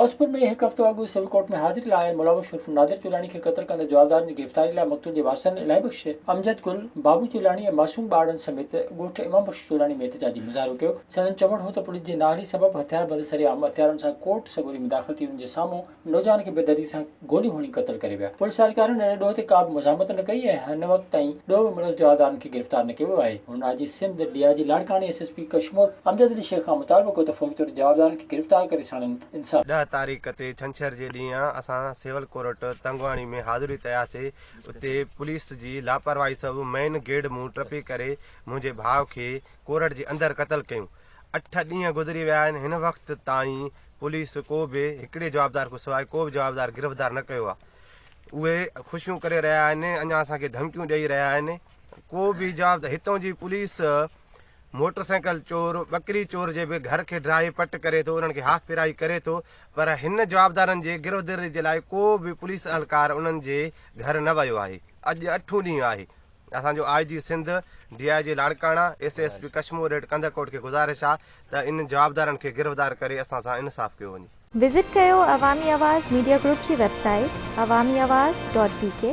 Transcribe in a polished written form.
غوثپور ۾ هڪ هفتو اڳ سول ڪورٽ ۾ حاضري لاء آيل مولابخش عرف نادر چولاڻي کي قتل ڪندڙ جوابدارن جي گرفتاري لاء مقتول جي وارثن الاهي بخش، امجد گل، بابو چولاڻي ۽ معصوم ٻارڙن سميت ڳوٺ امام بخش چولاڻي ۾ احتجاجي مظاهرو ڪيو. سندن چوڻ هو ته پوليس جي نااهلي سبب هٿياربند سرعام هٿيارن سان ڪورٽ سڳوري ۾ داخل ٿي انهن جي سامهون نوجوان کي بيدردي سان گوليون هڻي قتل ڪري ويا. پوليس اهلڪارن اهڙي ڏوهه تي ڪا به مزاحمت نه ڪئي ۽ هن وقت تائين ڏوهه ۾ ملوث جوابدارن کي گرفتار نه ڪيو ويو آهي. هن I G Sindh, D I G لاڙڪاڻي، S S P Kashmore Amjad Ali Shaikh کان مطالبو ڪيو ته فوري طور تي جوابدارن کي گرفتار ڪري ساڻن انصاف. ڏهه تاريخ تي ڇنڇر جي ڏينهن اسان سول ڪورٽ تنگواڻي ۾ حاضري تي آياسي اتي پوليس جي لاپرواهي سبب مين گيڊ مون ٽپي ڪري منهنجي ڀاء کي ڪورٽ جي اندر قتل ڪيون اٺ ڏينهن گذري ويا آهن هن وقت تائين پوليس ڪو به هڪڙي جوابدار کان سواء ڪو به جوابدار گرفتار نه ڪيو آهي اهي خوشيون ڪري رهيا آهن اڃا اسان کي ڌمڪيون ڏئي رهيا آهن ڪو به جوابدار هتون جي پوليس موٽر سائيڪل چور، ٻڪري چور جي به گهر کي ڊاهي پٽ ڪري ٿو، انهن کي هاف فرائي ڪري ٿو پر هن جوابدارن جي گرفتاري جي لاء ڪو به پوليس اهلڪار انهن جي گهر نه ويو آهي. اڄ اٺون ڏينهن آهي. اسان جو I G Sindh, D I G Larkana, S S P Kashmore eight Kandhkot کي گذارش آ ته ان جوابدارن کي گرفتار ڪري اسان سان انصاف ڪيو وڃي. وزٽ ڪيو عوامي آواز ميڊيا گروپ جي website Awami Awaz dot B K.